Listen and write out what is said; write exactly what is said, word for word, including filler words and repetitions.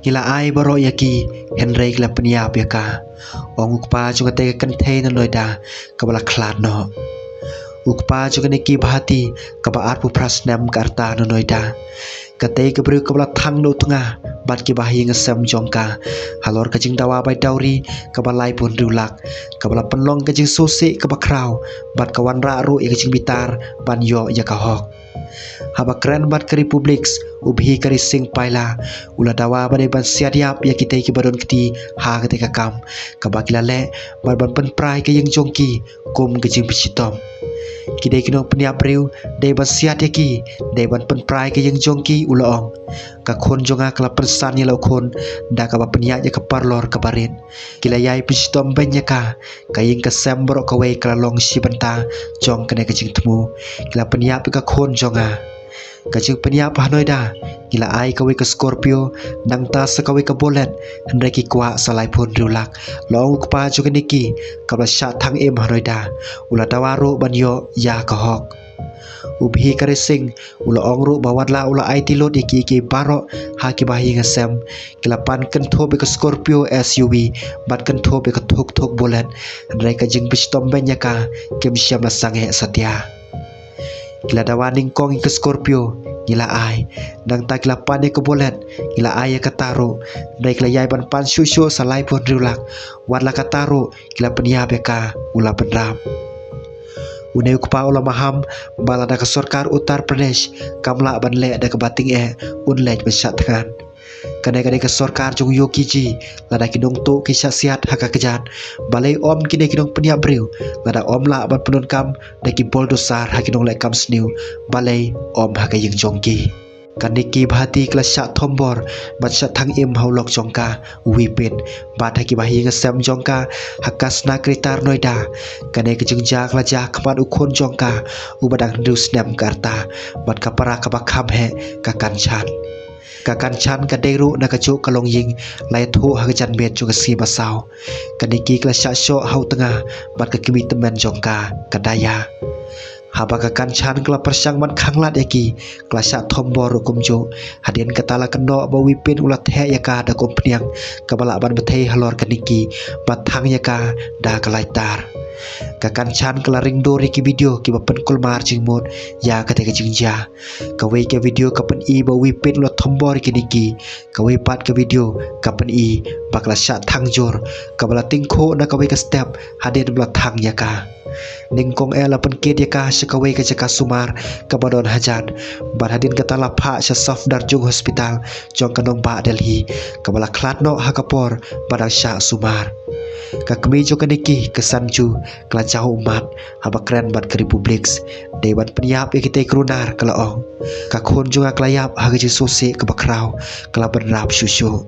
Ki la ai baroh ïa ki, hynrei ki la pynïap ïa ka, ong u kpa jong katei ka kynthei na Noida kaba la khlad noh. U kpa jong ka Nikki Bhati, kaba arphew phra snem ka rta na Noida. Katei ka briew kaba la thang da u tnga bad kiba ha ïing ha sem jong ka halor ka jingdawa bai dowry kaba laiphew hynriew lak, kaba la pynlong ka jingsngewsih kaba khraw bad ka wanrah ruh ïa ka jingbitar ban ïoh ïa ka hok. Haba kren bad ka Republic, u Bhikari Singh Paila u la dawa ba dei ban siat ïap ïa kitei kiba don kti ha katei ka kam kaba ki la leh, bad ban pynpra ïa ka ïing jong ki kum ka jingpynshitom. Ki dei ki nongpynïap briew, dei ban siat ïa ki, dei ban pynpra ïa ka ïing jong ki, u la ong. Ka khun jong nga ka la pynsan ïa la u khun da kaba pynïaid ïa ka parlor kaba rit. Ki la ïai pynshitom beiñ ïa ka. Ka ïing ka sem baroh kawei ka la long shi bynta jong kane ka jingthmu. Ki la pynïap ïa ka khun jong nga. Ka jingpynïap ha Noida, ngi la ai kawei ka Scorpio, nangta sa kawei ka Bullet, hynrei ki kwah sa laiphew hynriew lak, la ong u kpa jong ka Nikki, kaba la shah thang im ha Noida. U la dawa ruh ban ïoh ïa ka hok. U Bhikari Singh u la ong ruh ba wat la u la aiti lut ïa ki, ïa ki baroh ha kiba ha ïing ha sem, ki la pan kynthup ïa ka Scorpio S U V bad kynthup ïa ka thuk thuk Bullet, hynrei ka jingpynshitom beiñ ïa ka kim shym la sangeh satia. Ki la dawa nyngkong ïa ka Scorpio, ngi la ai. Nangta ki la pan ïa ka Bullet, ngi la ai ïa kata ruh. Hynrei ki la ïai ban pan shuh shuh sa laiphew hynriew lak. Wat la kata ruh, ki la pynïap ïa ka, u la bynrap. Une u kpa u la maham ba lada ka sorkar Uttar Pradesh kam lah ban leh da kaba tyngeh, un leit ban shah thngan. Kane ka dei ka sorkar jong u Yogi ji, lada ki nongtuh ki shah siat ha ka kjat. Balei ym kine ki nongpynïap briew, lada ym lah ban pyndonkam da ki bulldozer ha ki nongleh kam sniew, balei ym ha ka ïing jong ki. Ka Nikki Bhati ka la shah thombor bad shah thang im ha u lok jong ka, u Vipin, bad ha kiba ha ïing ha sem jong ka ha Kasna Greater Noida. Kane ka jingjia ka la jia ha khmat u khun jong ka, uba dang hynriew snem ka rta, bad ka para kaba kham heh, ka Kanchan. Ka Kanchan ka dei ruh na kajuh ka longïing, la ïathuh ha ka janmiet jong ka sngi ba saw. Ka Nikki ka la shah shoh ha u tnga bad ka kmie tymmen jong ka, ka Daya. Haba ka Kanchan ka la pyrshang ban khanglad ïa ki, ka la shah thombor ruh kumjuh. Hadien kata la kynnoh ba u Vipin u la theh ïa ka da ka umphniang kaba lah ban bthei halor ka Nikki, bad thang ïa ka da ka lighter. Ka Kanchan ka la ring dur ïa ki video kiba pynkulmar jingmut ïa katei ka jingjia. Kawei ka video ka pyni ba u Vipin u la thombor ïa ka Nikki. Kawei pat ka video ka pyni ba ka la shah thang jur, kaba la tyngkhuh na kawei ka step hadien ba la thang ïa ka. Nyngkong eh la pynkit ïa ka sha kawei ka jaka sumar kaba don hajan. Bad hadien kata la phah sha Safdarjung Hospital jong ka nongbah Delhi, kaba la khlad noh ha ka por ba dang shah sumar. Ka kmie jong ka Nikki, ka Sanju, ka la jaw ummat haba kren bad ka Republic. Dei ban pynïap ïa kitei ki runar, ka la ong. Ka khun jong nga ka la ïap ha ka jingsngewsih kaba khraw, ka la bynrap shuh shuh.